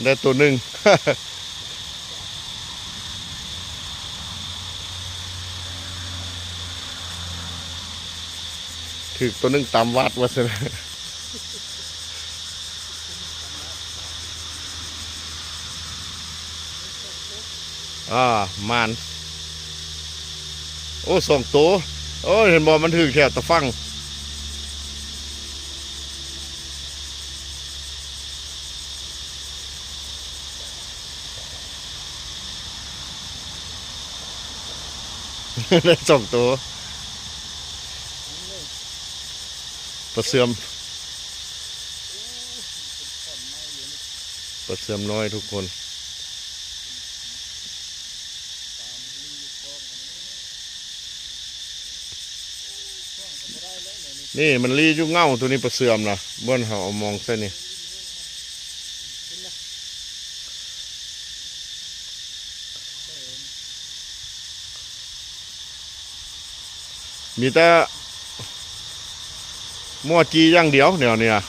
ໄດ້ໂຕໜຶ່ງ ຖືກໂຕໜຶ່ງຕຳວັດວ່າຊັ້ນ. ອ່າ ໝານ. ໂອ້ ສອງໂຕ. ໂອ້ຍ ເຫັນບໍ່ ມັນຖືກແຖວຕາຝັ່ງ. ໄດ້ສອງໂຕ. ປາເຊື່ອມ ປາເຊື່ອມນ້ອຍທຸກຄົນ. ນີ້ມັນລີ້ຢູ່ເຫງົ້າໂຕນີ້ ປາເຊື່ອມນະ ບ່ອນເຮົາເອົາມອງໃສ່ນີ້. ມີແຕ່ໝໍຈີ່ຢ່າງດຽວແນວນີ້ນະ.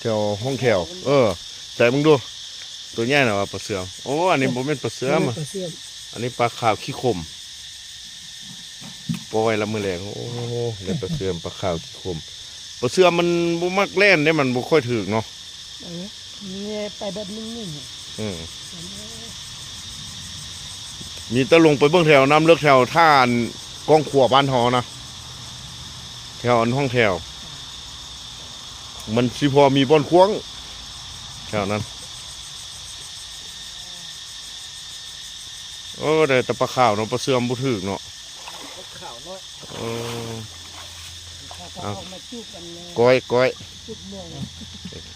ແຖວຫ້ອງແຖວ ເອີ ໃສ່ເບິ່ງດູ ໂຕໃຫຍ່ນະວ່າປາເຊື່ອມ. ໂອ້ ອັນນີ້ບໍ່ແມ່ນປາເຊື່ອມ ປາເຊື່ອມ ອັນນີ້ປາຂາວຂີ້ຂົມ. ປ່ອຍລະມື້ແລງ. ໂອ້ ໄດ້ປາເຊື່ອມ ປາຂາວຂີ້ຂົມ. ປາເຊື່ອມມັນບໍ່ມັກແລ່ນເດ້ ມັນບໍ່ຄ່ອຍຖືກເນາະ. ເອີ ແຍ່ໄປແບບນີ້ໆ ອືມ ມີແຕ່ລົງໄປເບິ່ງແຖວນ້ຳເລິກ ແຖວທ່າອັນກ້ອງຂວາບ້ານເຮົານະ ແຖວອັນຫ້ອງແຖວ ມັນຊິພໍມີບ່ອນຂວ້າງແຖວນັ້ນ. ໂອ້ ໄດ້ແຕ່ປາຂາວເນາະ ປາເຊື່ອມບໍ່ຖືກເນາະ. ປາຂາວນ້ອຍ ເອີ ເອົາ ເອົາມາຈຸກກັນແດ່ ກ້ອຍ ກ້ອຍ ຈຸກມ່ວງ ໂອເຄ